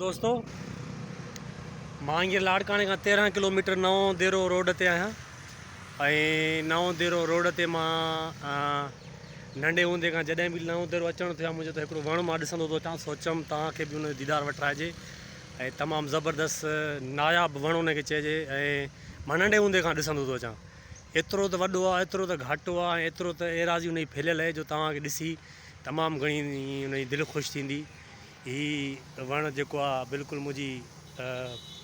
دوستو مان هينئر لاڙڪاڻي کان 13 ڪلوميٽر نئون ديرو روڊ تي آهيان ۽ نئون ديرو روڊ تي مان ننڍي هوندي کان جڏهن به نئون ديرو اچڻ ٿيو آهي منهنجو ته هڪڙو وڻ مان ڏسندو ٿو اچان سوچيم توهان کي به ان جو ديدار وٺرائجي ۽ تمام زبردست ناياب وڻ ان کي چئجي ۽ مان ننڍي هوندي کان ڏسندو ٿو اچان ايترو ته وڏو آهي ايترو ته گهاٽو آهي ۽ ايترو ته ايراضي ان جي ڦهليل آهي جو توهان کي ڏسي تمام گهڻي ان جي دل خوش ٿيندي. هي وڻ جيڪو آ بلڪل منهنجي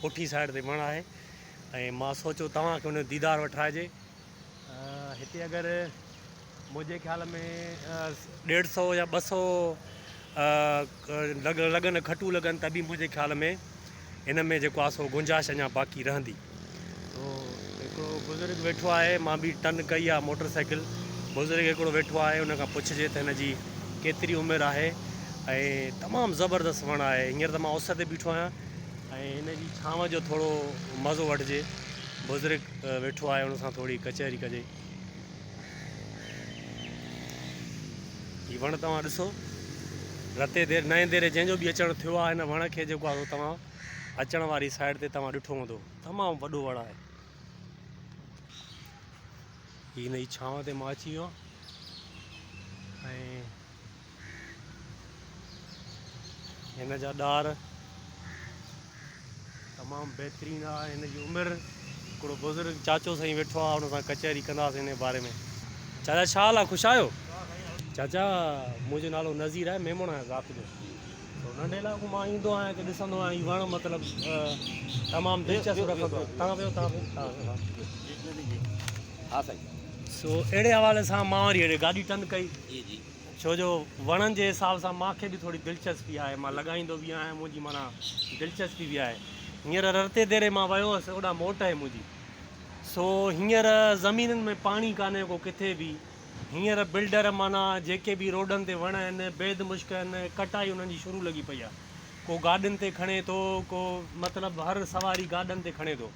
پٺي سائيڊ تي وڻ آهي ۽ مان سوچيو توهان کي ان جو ديدار وٺرائجي. هتي اگر منهنجي خيال ۾ ڏيڍ سئو يا 200 لڳن کٽون لڳن ته به منهنجي خيال ۾ ان ۾ جيڪو آ سو گنجائش اڃا باقي رهندي. سو هڪڙو بزرگ ويٺو آهي مان به ٽن ڪئي آ موٽر سائيڪل بزرگ هڪڙو ويٺو آهي ان کان پڇجي ته هن جي ڪيتري عمر آهي ۽ تمام زبردست وڻ آهي هينئر ته مان اس تي بيٺو آهيان ۽ هن جي ڇانو جو ٿورو مزو وٺجي بزرگ ويٺو آهي ان سان ٿوري ڪچهري ڪجي هي وڻ توهان ڏسو رتي دير نئين ديري جنهن جو به اچڻ ٿيو آهي هن وڻ کي جيڪو آهي توهان اچڻ واري سائيڊ تي توهان ڏٺو هوندو تمام وڏو وڻ آهي. هي هن جي ڇانو تي مان اچي ويو آهيان ۽ هن جا ڏار تمام بهترين آهي. هن جي عمر هڪڙو بزرگ چاچو سائين ويٺو آهي ان سان ڪچهري ڪنداسين هن باري ۾. چاچا ڇا حال آهي خوش آهيو؟ چاچا منهنجو نالو نذير آهي ميمڻ آهيان ذات جو. سو ننڍي لاء مان ايندو آهيان ته ڏسندو آهيان هي وڻ مطلب تمام دلچسپ رکندو آهي تان ويو تان ويو تان ويو ها سائين. سو اهڙي حوالي سان مان وري اهڙي گاڏي ٽن ڪئي جي جي. ڇو جو وڻن جي حساب سان مان کي به ٿوري دلچسپي آهي مان لڳائيندو به آهيان منهنجي معنيٰ دلچسپي به آهي هينئر رتي ديري مان ويو هوس اوڏانهن موٽ آهي منهنجي سو هينئر زمينن ۾ پاڻي ڪانهي ڪو ڪٿي به هينئر بلڊر معنيٰ جيڪي به روڊن تي وڻ آهن، بيد مشڪ آهن، ڪٽائي انهن جي شروع لڳي پئي آهي. ڪو گاڏين تي کڻي ٿو، ڪو مطلب هر سواري گاڏن تي کڻي ٿو.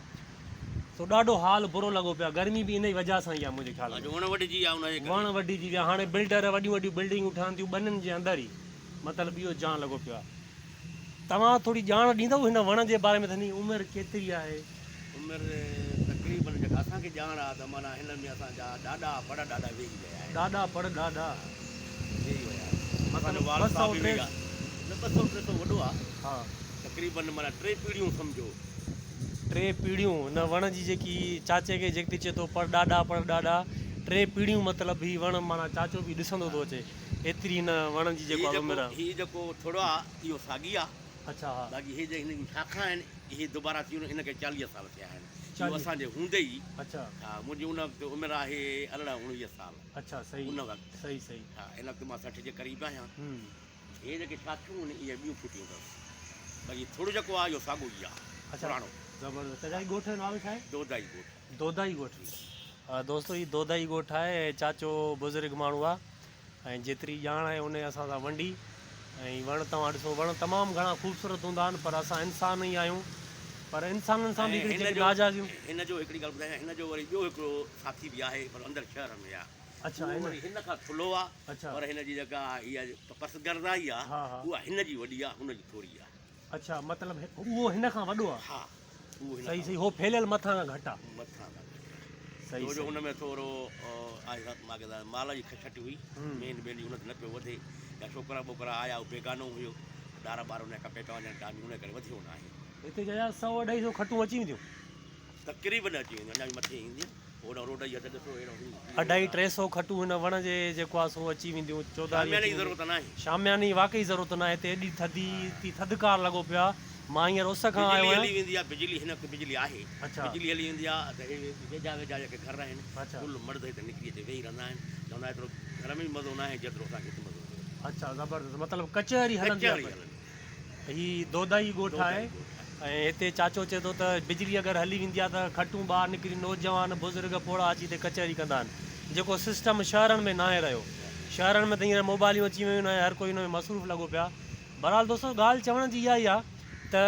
سو ڏاڍو حال برو لڳو پيو آهي. گرمي به انهي وجهه سان ئي آهي منهنجي خيال ۾. وڻ وڍجي ويا انهي ڪري. وڻ وڍجي ويا. هاڻي بلڊر وڏيون وڏيون بلڊنگون ٺهن ٿيون ٻنين جي اندر ئي مطلب اهو جان لڳو پيو آهي. توهان ٿوري ڄاڻ ڏيندؤ هن وڻ جي باري ۾ ته هن جي عمر ڪيتري آهي؟ عمر تقريبن جيڪا اسان کي ڄاڻ آهي ته معنيٰ هن ۾ اسان جا ڏاڏا پڙ ڏاڏا ويهي ويا آهن. ڏاڏا پڙ ڏاڏا. ويهي ويا آهن. مطلب اسان جو والد 200 صاحب به ٽي ويهي آهي. نه 200 300 وڏو آهي. ها. تقريبن معنيٰ ٽي پيڙهيون سمجهو. ٽي پيڙهيون هن وڻ جي جيڪي چاچي کي جيڪي چئي ٿو پڙ ڏاڏا پڙ ڏاڏا ٽي پيڙهيون مطلب هي وڻ معنيٰ چاچو به ڏسندو ٿو اچي. ايتري هن وڻ جي جيڪو هي عمر جيڪو آ. هي جيڪو ٿڙ آ اهو ساڳي آ. اڇا ها. باقي هي جيڪي هن جون شاخان آهن اهي دوباره ٿيون ان کي 40 سال ٿيا آهن. اهو 40. اسان جي هوندي ئي. اڇا. ها منهنجي ان وقت عمر آهي 18 19 سال. اڇا صحيح. ان وقت. صحيح صحيح. ها هن وقت مان 60 جي قريب آهيان. هم. هي جيڪي شاخيون آهن اهي ٻيون ڦٽيون اٿس. باقي ٿڙ جيڪو آ اهو ساڳو ئي آ. اڇا پراڻو. زبردست. چاچا هي ڳوٺ جو نالو ڇا آهي؟ دودائي ڳوٺ. دودائي ڳوٺ. دوستو هي دودائي ڳوٺ آهي ۽ چاچو بزرگ ماڻهو آ. ۽ جيتري ڄاڻ آهي انهي اسان سان ونڊي ۽ وڻ توهان ڏسو وڻ تمام گهڻا خوبصورت هوندا آهن پر اسان انسان ئي آهيون پر انسانن سان به ۽ هڪڙي هن جيڪي جو ناجائزيون. هن جو هڪڙي ڳالهه ٻڌايان هن جو وري ٻيو هڪڙو ساٿي به آهي پر اندر شهر ۾ آهي اڇا اهو هن وري هن کان ٿلهو آهي اڇا پر هن جي جيڪا هيء پسگردائي آهي ها ها اها هن جي وڏي آهي هن جي ٿوري آهي. اڇا مطلب اهو هن کان وڏو آهي. ها اهو هن صحيح کان صحيح هو ڦهليل مٿان کان گهٽ آهي. مٿان کان گهٽ آهي. صحيح ڇو جو صحيح. ان ۾ ٿورو آهي مال جي کڇٽ هئي مين ٻيلي ان تي نه پيو وڌي يا ڇوڪرا ٻوڪرا آيا هو بيگانو هيو ڏار ٻار ان جا ڪپي پيا وڃن ٽانگيون ان ڪري وڌيو نه آهي. هتي چيا سئو اڍائي سئو کٽون اچي وينديون. تقريبن اچي وينديون اڃا به مٿي اينديون. هوڏانهن روڊ جي حد ڏسو هيڏانهن هي. اڍائي ٽي سئو کٽون هن وڻ جي جيڪو آهي سو اچي وينديون چوڌاري شامياني اچي جي وينديون. ضرورت ناهي. شامياني جي واقعي ضرورت ناهي هتي ايڏي ٿڌي ٿي ٿڌڪار لڳو پيو آهي مان هينئر اس کان آيو بجلي آهيان. هلي ويندي آهي بجلي هن وقت بجلي آهي اڇا. بجلي هلي ويندي آهي ته هي ويجها ويجها جيڪي گهر آهن اڇا. ڪل مرد هتي نڪري اچي ويهي رهندا آهن چوندا ايترو گهر ۾ به مزو ناهي جيترو اسان کي هتي مزو ايندو آهي. اڇا زبردست مطلب ڪچهري هلندي آهي ڪچهري پئي. هلندي آهي. هي دودائي ڳوٺ آهي ۽ هتي چاچو چئي ٿو ته بجلي اگر هلي ويندي آهي ته کٽون ٻاهر نڪري نوجوان بزرگ پوڙها اچي هتي ڪچهري ڪندا آهن جيڪو سسٽم شهرن ۾ ناهي رهيو شهرن ۾ ته هينئر موبائليون اچي ويون آهن ۽ هر ڪوئي ان ۾ مصروف لڳو پيو آهي بهرحال دوستو ڳالهه چوڻ جي اها ئي آهي ته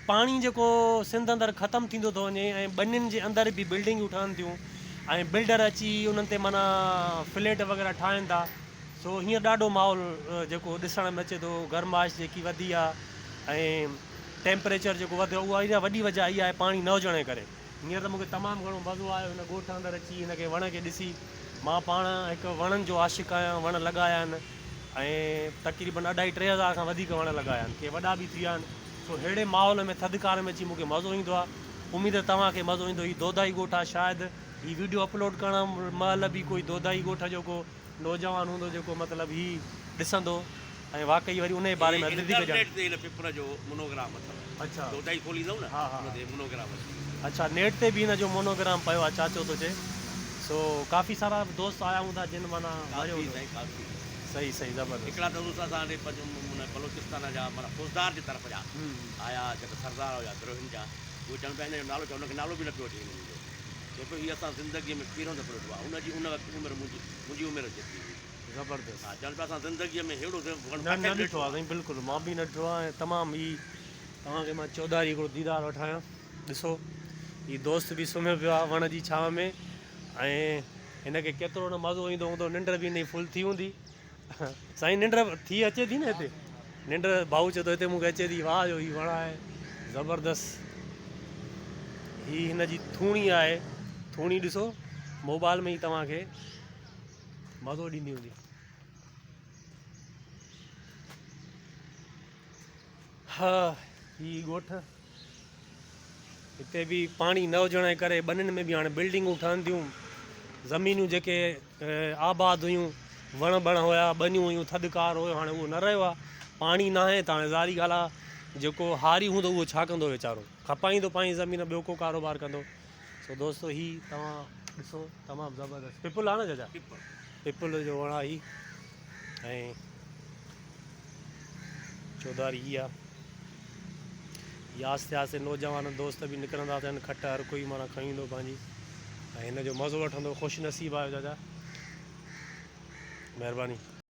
پاڻي جيڪو سنڌ اندر ختم ٿيندو ٿو وڃي ۽ ٻنين جي اندر به بلڊنگون ٺهن ٿيون ۽ بلڊر اچي انهن تي معنيٰ فليٽ وغيره ٺاهن ٿا سو هينئر ڏاڍو ماحول جيڪو ڏسڻ ۾ اچي ٿو گرمائش جيڪي وڌي آ ۽ ٽيمپريچر جيڪو وڌيو اها اها وڏي وجه اها آهي پاڻي نه هجڻ جي ڪري. هينئر ته مون کي تمام گهڻو مزو آيو هن ڳوٺ اندر اچي هن کي وڻ کي ڏسي. مان پاڻ هڪ وڻن جو عاشق آهيان وڻ لڳايا آهن ۽ تقريبن اڍائي 3000 کان وڌيڪ وڻ لڳايا آهن ڪي وڏا به ٿي ويا آهن سو ههڙي ماحول ۾ ٿڌڪار ۾ اچي مون کي مزو ايندو آهي اميد ته توهان کي مزو ايندو هي دودائي ڳوٺ آهي شايد هي ويڊيو اپلوڊ ڪرڻ مهل به ڪوئي دودائي ڳوٺ جو ڪو نوجوان هوندو جيڪو مطلب هي ڏسندو ۽ واقعي وري انهي باري ۾ وڌيڪ ڄاڻ. انٽرنيٽ تي هن پپر جو مونوگرام اٿو. اڇا. دودائي کوليندؤ نه ان تي مونوگرام اچي ويندو. اڇا نيٽ تي به هن جو مونوگرام پيو آ چاچو ٿو چئي سو ڪافي سارا دوست آيا هوندا جن معنيٰ ڀريو ڪافي هوندو. سائين ڪافي. صحيح صحيح زبردست. هڪڙا ته دوست اسان ڏي بلوچستان جا معنيٰ خضدار جي طرف جا آيا جيڪا سردار هيا بروهين جا اهي چون پيا هن جو نالو ڇا هن کي نالو به نه پيو اچي هنن جو. چئي پيو هي اسان زندگيء ۾ پهريون دفعو ڏٺو آهي. هن جي ان وقت عمر منهنجي منهنجي عمر جيتري هئي. زبردست. ها چون پيا اسان زندگيء ۾ ههڙو وڻ نه ڪٿي نه به ڏٺو آهي سائين بلڪل مان به نه ڏٺو آهي ۽ تمام هي توهان کي مان چوڌاري هڪڙو ديدار وٺايان ڏسو هي دوست به سمهيو پيو آهي وڻ جي ڇانو ۾ ۽ هن کي ڪيترو نه مزو ايندو هوندو ننڊ به هن جي فل ٿي هوندي سائين ننڊ ٿي اچي ٿي نه هتي ننڊ ڀائو چئي ٿو هتي مون کي اچي ٿي واهه جو هي وڻ آهي زبردست هي هن جي ٿوڻي آهي ٿوڻي ڏسو موبائل ۾ ئي توهان کي مزو ڏيندي هوندي ها هي ڳوٺ هتي به پاڻي نه هجڻ جي ڪري ٻنين ۾ به هاڻي بلڊنگون ٺهن ٿيون زمينون جيڪي آباد هيون وڻ بڻ هيا ٻنيون هيون ٿڌڪار هيو هاڻي اهو نه رهيو آهي پاڻي ناهي ته هاڻي ظاهري ڳالهه آهي جيڪو هاري هوندو اهو ڇا ڪندو ويچارو کپائيندو پنهنجي زمين ٻيو ڪو ڪاروبار ڪندو سو دوستو هي توهان ڏسو تمام زبردست پپل آهي نه چاچا پپل جو وڻ آهي هي ۽ چوڌاري هي آهي هي آهستي آهستي نوجوان دوست به نڪرندا اٿن کٽ هر ڪوئي معنيٰ کڻي ايندو پنهنجي ۽ هن جو مزو وٺندو خوش نصيب آهيو چاچا مهرباني.